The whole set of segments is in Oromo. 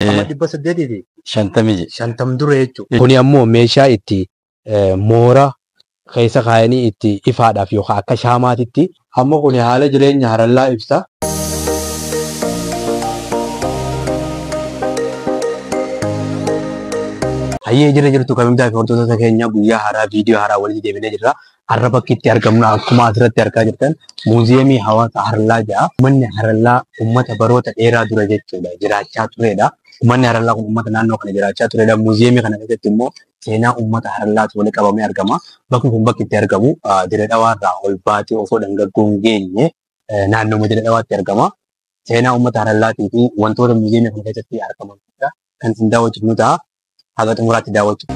Amma 850 50 jedhe. 50 dura jechuudha. Kuni ammoo meeshaa itti moora keessa kaayanii itti ifaadhaaf yookaan akka shaamaatitti. Amma kuni haala jireenya Harallaa ibsa. Hayyee jira jirtu kabajamtoota fi hordoftoota keenya guyyaa haaraa viidiyoo haaraa walitti deebinee jirra. Har'a bakki itti argamnu akkuma asirratti argaa jirtan muuziyeemii hawaasa Harallaa jedha. Uummanni Harallaa uummata baroota dheeraa dura jechuudha jiraachaa turedha. Uummanni Harallaa kun uummata naannoo kana jiraachaa turedha. Muuziyeemii kana keessatti immoo seenaa uummata Harallaatu walitti qabamee argama. Bakki kun bakki itti argamu Dirree Dhawaarraa ol baatee osoo dhangaggoon geenye naannoo Dirree Dhawaatti argama. Seenaa uummata Harallaatii fi wantoota muuziyeemii kana keessatti argaman kan isin daawwachiifnu ta'a. Haga xumuraatti daawwachuu.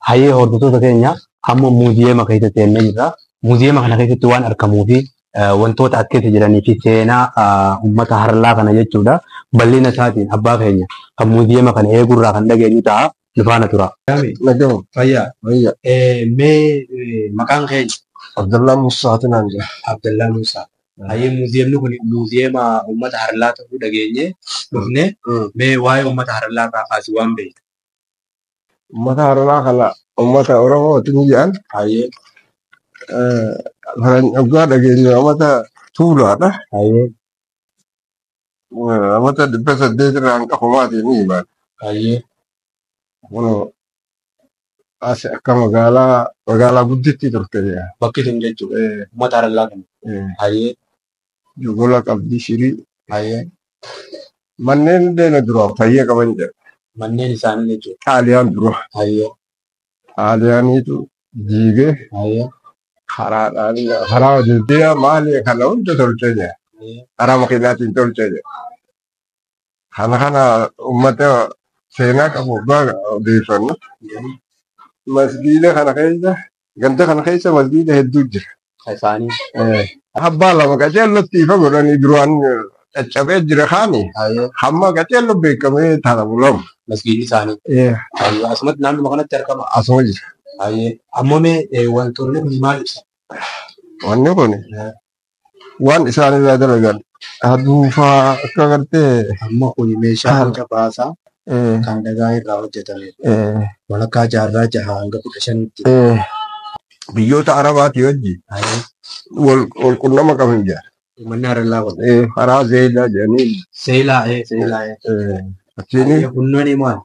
Hayyee hordoftoota keenya amma muuziyeema keessa seennee jirra. Muuziyeema kana keessatti waan argamuu fi wantoota as keessa jiranii fi seenaa uummata Harallaa kana jechuudha. Bal'ina isaatiin abbaa keenya kan muuziyeema kana eegurraa kan dhageenyu ta'a. Nu faana tura. Nagama. Fayyaa. Fayyaa. Mee maqaan keenya? Abdallaa Musaati naan jedha. Abdallaa Musaa. Hayyee muuziyeemni kun muuziyeema uummata Harallaa ta'uu dhageenye dhufne mee waa'ee uummata Harallaa irraa kaasii waan beektu. Uummata Harallaa kana uummata Oromooti ni jedhan. Hayyee. Dhugaa dhageenye uummata Tuulaadha. Hayyee. Uummata 800 irraa hanga kumaatii ni himan. Hayyee. Kun as akka magaalaa gudditti turte jedha. Bakki sun jechuudha. Uummata Harallaa kana. Hayyee. Jogola qabdi shirii. Hayyee. Manneen illee duraan fayyaa qaban jedha. Manneen isaanii jechuudha. Xaaliyaan dura. Hayyee. Xaaliyaaniitu jiigee Hayyee. karaadhaan karaa dildila maali kana hunda tolchee jira. Karaa makiinaatiin tolchee jira. Kana kana uummata seenaa qabu abbaa odeeffannu. Masgiida kana keessa ganda kana keessa masgiida hedduu jira. Isaanii. Abbaa lama qaceellotti ifa godhanii duraan caccabee jira kaani. Hayyee. Hamma qaceello beekamee taramu lama. Masgiidni isaanii. Hayyee. Asumatti naannuma kanatti argama. Asuma jira. Hayyee. Ammoo mee wantoonni kun maal ibsa? Wanni kun waan isaan irraa dalagan aduufaa akka gartee Amma kun meeshaa holqa baasaa kan dhagaa irraa hojjetamedha. Walakkaa jaarraa 6 hanga 15tti. Biyyoota Arabaatii wajjin Hayyee. wal qunnama qaban jira. Uummanni Harallaa kun. Karaa Zeelaa jedhanii Seelaa seelaa. achiin Kunnoon maal?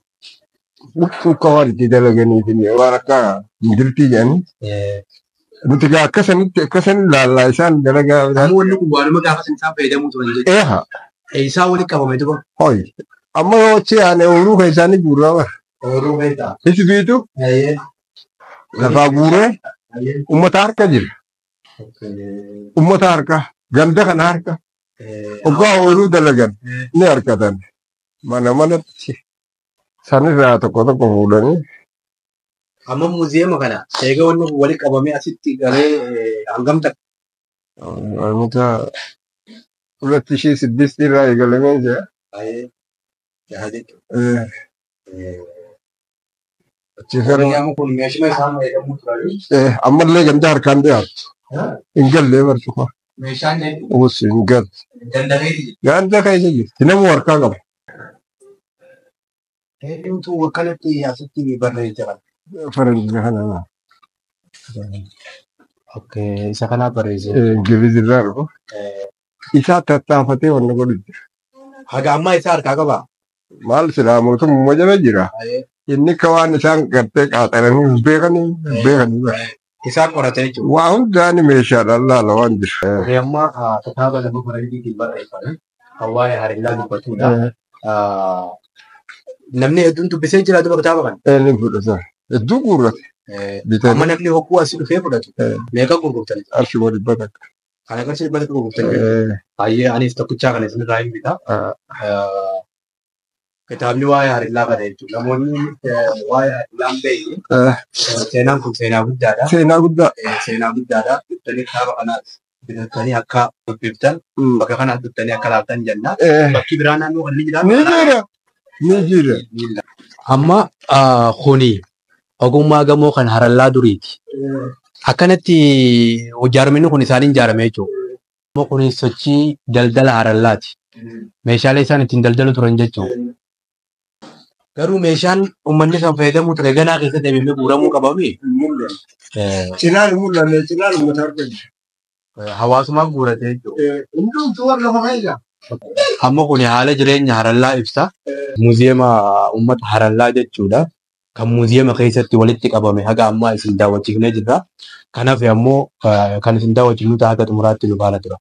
huccuu akka waan itti dalaganiitiin waan akka indirtii jedhanii. Nuti gaa akkasanitti akkasan laallaa isaan dalagaa. Ammoo wanni kun waanuma gaafa isaan fayyadamuu turan jechuudha. Eeha Isaa walitti qabame duba. hoyi amma yoo achi yaane ooyiruu keessaanii guuraa bara. Ooyiruu keessaa. Hisbiitu Hayyee. lafaa guuree Hayyee. uummata harka jira. Uummata harka ganda kana harka hoggaa ooyiruu dalagan ni harkatan. Mana manatti sanirraa tokko tokko fuudhanii Amma muuziyeema kana eega wanni kun walitti qabamee asitti galee hangam takka? Wanta 2006 irraa eegalamee jira. Hayyee. 6 jechuudha. Achi gara Kun meeshuma isaan fayyadamuu turanii. Ammallee ganda harkaan dhiyaatu. Hin gallee barcuma. Meeshaan jechuudha. Obsi hin galle. Ganda keessa jira. Ganda keessa jirti. Namuu harkaa qaba. Hedduutu akkanatti asitti barreessee jira. Faranjii kana. Okay, isa kanaa barreessee. Ingiliz irraa dhufu. Isaa tattaafatee wanna godhu jira. Haga ammaa isaa harkaa qabaa? Maal silaa mootummaa jala jira. Inni akka waan isaan gartee qaaxaranii hin beekanii hin beekanii. Isaa qoratee jechuudha. Waa hundaan meeshaadhaan laala waan jiru. Amma kitaaba lafa faranjiitiin barreeffame kan waa'ee Harallaa dubbatudha. Namni hedduun dubbisee jira duba kitaaba kana. Inni fudhata. Hedduu guurrate. Bitanii. Amma namni hogguu asii dhufee fudhatu meeqa gurgurtan? Qarshii 100. Kana qarshii 100 gurgurtan. Baay'ee anis tokkichaa kana isinirraa hin bitaa. Kitaabni waa'ee Harillaa kana jechuudha. Namoonni waa'ee Harillaa hin beekne seenaan kun seenaa guddaadha. Seenaa guddaa. Seenaa guddaadha. Dhuftanii kitaaba kanaas bitattanii akka dubbiftan bakka kanaas dhuftanii akka laaftan jenna. Bakki biraa naannoo kan ni jira. Ni jira. Ni jira. Amma kuni ogummaa gamoo kan Harallaa duriiti. Akkanatti ijaarminni kun isaaniin ijaarame jechuudha. Amma kuni sochii daldala Harallaati. Meeshaalee isaan ittiin daldalu turan jechuudha. Garuu meeshaan uummanni kan fayyadamu ture ganaa keessatti deebimee guuramuu qabami. Cinaan hin mul'anne cinaan uummata argame. Hawaasumaaf guurate jechuudha. Hundumtuu warra lafa fayyada. Amma kun haala jireenya Harallaa ibsa. Muuziyeema uummata Harallaa jechuudha. Kan muuziyeema keessatti walitti qabame haga ammaa isin daawwachiifnee jirra. Kanaaf ammoo kan isin daawwachiifnu ta'a haga xumuraatti nu faana tura.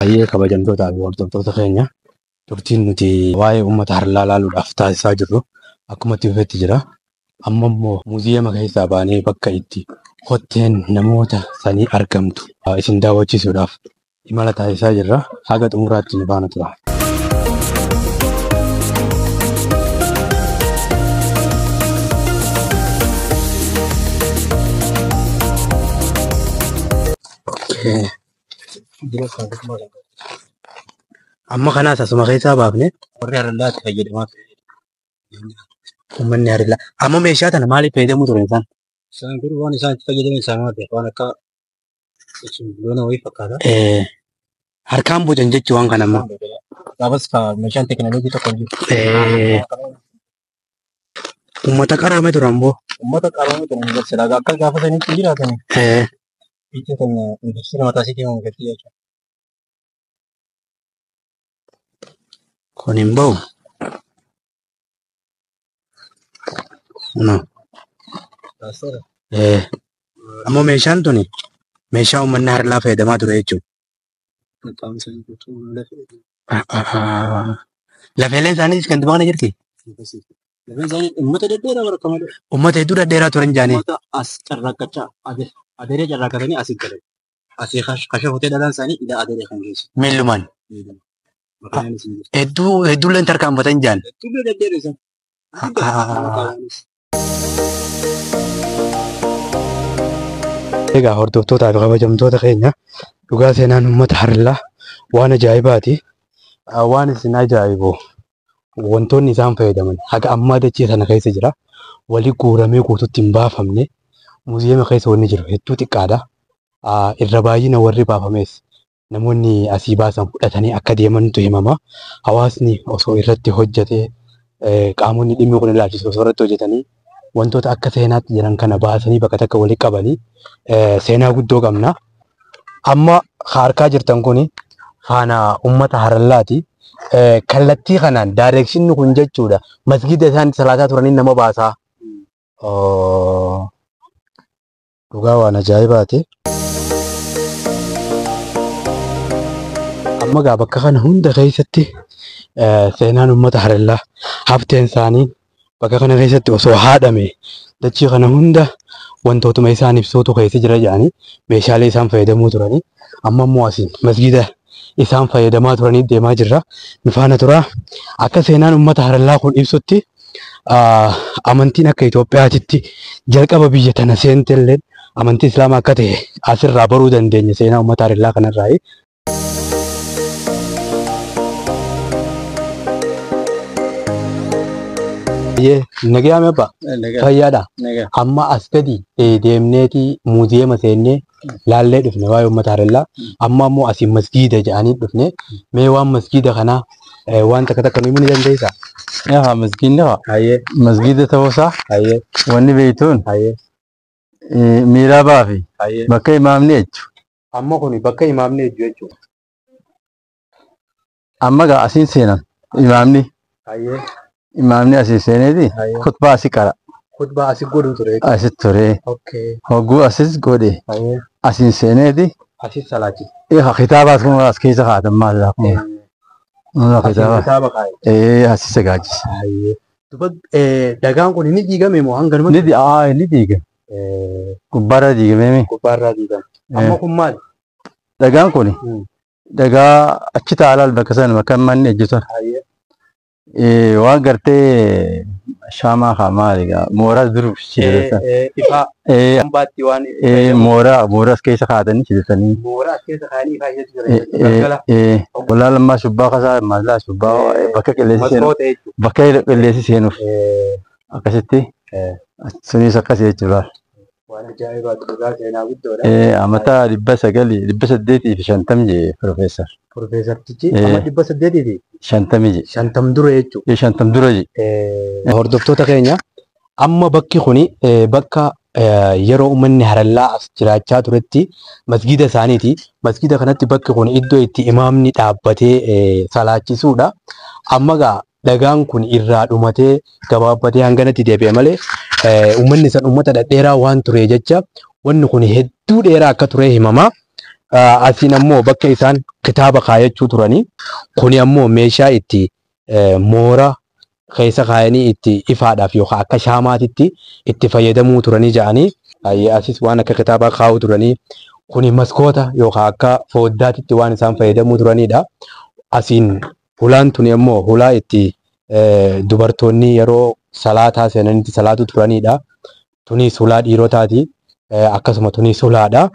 Baay'ee kabajamtootaa fi hordoftoota keenya turtiin nuti waa'ee uummata Harallaa ilaaluudhaaf taasisaa jirru akkuma itti fufetti jira. Amma immoo muuziyeema keessaa baanee bakka itti hotteen namoota sanii argamtu isin daawwachiisuudhaaf imala taasisaa jirra. Haga xumuraatti nu faana tura. Amma kanaas asuma keessaa baafne warri Harallaa itti fayyadamaa ture. Uummanni Harallaa. Amma meeshaa tana maaliif fayyadamuu turan isaan? Isaan kun waan isaan itti fayyadaman isaan maal waan akka loona wayii fakkaata. Harkaan bocan jechuu waan kana amma. Gaafas meeshaan teekinooloojii tokko hin jiru. Uummata qaroome turan boo. Uummata qaroome turan silaa akka gaafa sanitti hin jiraatani. Biyya keenya industirii mataa isii deemuun gatii jechuudha. Kun hin bahu. No. Ammoo meeshaan tuni meeshaa uummanni Harallaa fayyadamaa ture jechuudha. Lafeeleen isaaniis kan kana jirti. Lafeen isaanii uummata dhedheeraa bara malee. Uummata hedduu dhedheeraa turan jaanii. Uummata as carraaqqachaa adeeree carraaqqatanii asii galan. Asii kasha futee dhalaan isaanii ila adeeree kan geessu. Miillumaan. Hedduu hedduulleen tarkaanfatan jaan. Hedduu dhedheeraa isaan. Egaa hordoftootaa fi kabajamtoota keenya dhugaa seenaan uummata Harallaa waan ajaa'ibaati. Waan isin ajaa'ibu wantoonni isaan fayyadaman haga ammaa dachee sana keessa jira. Walii guuramee guututti hin baafamne muuziyeema keessa wanni jiru hedduu xiqqaadha. Irra baay'ina warri baafames namoonni asii baasan fudhatanii akka deemantu himama. Hawaasni osoo irratti hojjetee qaamonni dhimmi kun ilaalchisu osoo irratti hojjetanii wantoota akka seenaatti jiran kana baasanii bakka takka walitti qabanii seenaa guddoo qabna. Amma harkaa jirtan kuni faana uummata Harallaati. Kallattii kanaan daayireekshinni kun jechuudha masgiida isaan salaataa turaniin nama baasaa. Dhugaa waan ajaa'ibaati. Amma gaa bakka kana hunda keessatti seenaan uummata Harallaa hafteen isaanii bakka kana keessatti osoo haadhame dachii kana hunda wantootuma isaan ibsuutu keessa jira jedhanii meeshaalee isaan fayyadamuu turanii amma immoo asiin masgiida isaan fayyadamaa turanii deemaa jirra. Nu faana tura. Akka seenaan uummata Harallaa kun ibsutti amantiin akka Itoophiyaatitti jalqaba biyya tana seentellee amantii Islaamaa akka ta'e asirraa baruu dandeenya seenaa uummata Harallaa kanarraayi. Nagaa abbaa fayyaadha. Amma as gadi deemneeti muuziyeema seennee laallee dhufne waa'ee uummata Harallaa. Amma ammoo asii masgiida jedhanii dhufne. Mee waan masgiida kanaa waan takka takka nu himuu ni dandeessaa? Yaa masgiidni haa. Masgiida ta'uusaa wanni beektuun miiraabaa fi bakka imaamni jechu. Amma kuni bakka imaamni ejju jechuudha. Amma gaa asiin seenan imaamni. Imaamni asii seeneeti kutbaa asii qara. Kutbaa asii godhu ture. Asi ture. Hogguu asis godhe. Asiin seeneeti. Asis salaachise. Kitaabaas kun as keessa kaa'atan maal kun. Kitaaba. Kitaaba kaa'e. Asii sagaachise. Duba dhagaan kun ni diigame moo hanganuma? Ni ni diigame. Gubbaarraa diigame. Gubbaarraa diigame. Amma kun maali? Dhagaan kun dhagaa achi taalaal bakka sana bakka manni ejjetan. Waan gartee shaamaa haa maali gaa mooraa dur shidatan. Ifaa. Hambaatti waan. Mooraa mooraa as keessa kaa'atanii shidatanii. Mooraa as keessa kaa'anii ifaa keessa jiran. Walaa lammaa shubbaa kasaa maallaa shubbaa bakka qilleensi seenu. Bakka qilleensi seenuuf. Akkasitti sunis akkas jechuudha. Waan ajaa'ibaatu dhugaa seenaa guddoodha. Amata 950 jee Profeesar. Profeesartichi amma 850 jee. 50 dura jechuudha. 50 dura jee. Hordoftoota keenya amma bakki kuni bakka yeroo uummanni Harallaa as jiraachaa turetti masgiida isaaniiti. Masgiida kanatti bakki kun iddoo itti imaamni dhaabbatee salaachisuudha. Amma gaa dhagaan kun irraa dhumatee gabaabbatee hanganatti deebi'e malee uummanni san uummata dhedheeraa waan ture jecha wanni kun hedduu dheeraa akka ture himama. Asiin ammoo bakka isaan kitaaba kaayachuu turanii kuni ammoo meeshaa itti moora keessa kaayanii itti ifaadhaaf yookaan akka shaamaatitti itti fayyadamuu turanii ja'anii asis waan akka kitaabaa kaa'uu turanii kuni maskoota yookaan akka foddaatitti waan isaan fayyadamuu turanidha. Asiin hulaan tuni ammoo hulaa itti dubartoonni yeroo salaataa seenanitti salaatu turanidha. Tunis hulaa dhiirotaati. Akkasuma tunis hulaadha.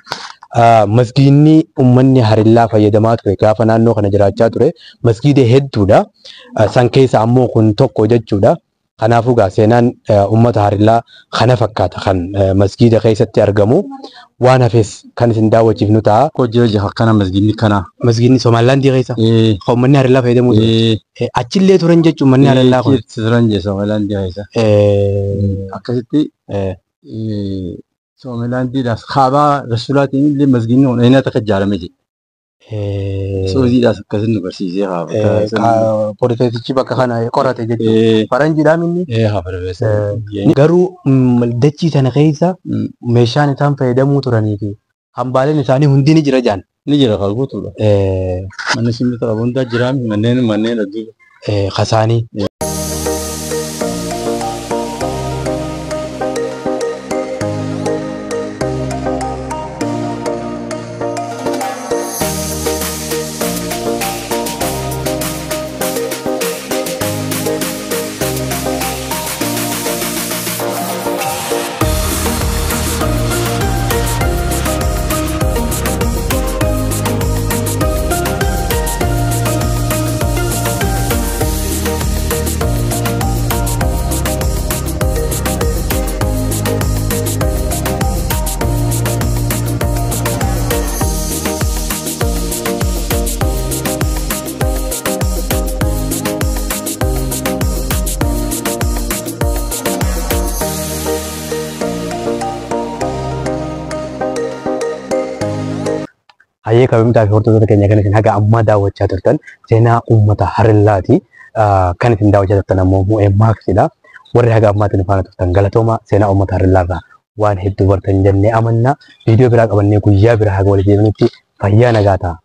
Masgiidni uummanni Harillaa fayyadamaa ture gaafa naannoo kana jiraachaa ture masgiida hedduudha. San keessa ammoo kun tokko jechuudha. Kanaafuu gaa seenaan uummata Harillaa kana fakkaata kan masgiida keessatti argamu. Waan hafes kan isin daawwachiifnu ta'a. Koo jira akkana masgiidni kana. Masgiidni Somaalilaandii keessa. Uummanni Harillaa fayyadamuu ture. Achillee turan jechuun manni Harillaa kun. Turan jee Somaalilaandii keessa. Akkasitti Somaalilaandiidhaas kaabaa Rasuulaatiin illee masgiidni kun eenyutu akka ijaarame jee. Suuziidhaas akkasitti nu barsiisee kaaba. Profeesichi bakka kana qorate jechuudha. Faranjiidhaa minni? Haa profeesar. Garuu dachii sana keessa meeshaan isaan fayyadamuu turanii fi hambaaleen isaanii hundi ni jira jaan. Ni jira kan guutuudha. Manni simbira qabu hundaa jira manneen manneen hedduu. Kasaanii. Hayyee kabajamtaa fi hordoftoota keenya kan isin haga ammaa daawwachaa turtan seenaa uummata Harillaati. Kan isin daawwachaa turtan ammoo Mu'ee Maaksidha. Warri haga ammaatiin faana turtan galatooma seenaa uummata Harillaarraa waan hedduu bartan jennee amanna. Viidiyoo biraa qabannee guyyaa biraa haga walitti deebinutti fayyaa nagaa ta'a.